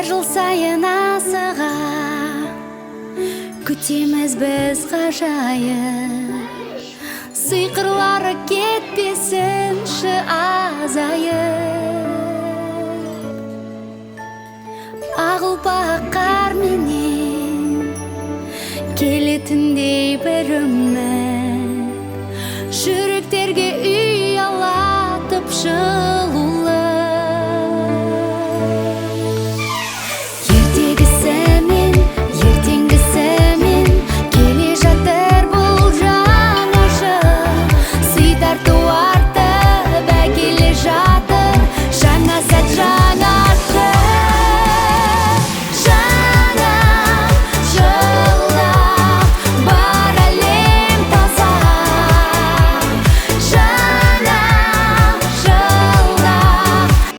Әр жыл сайын асыға күтеміз біз ғажайып. Сиқырлары кетпесінші азайып.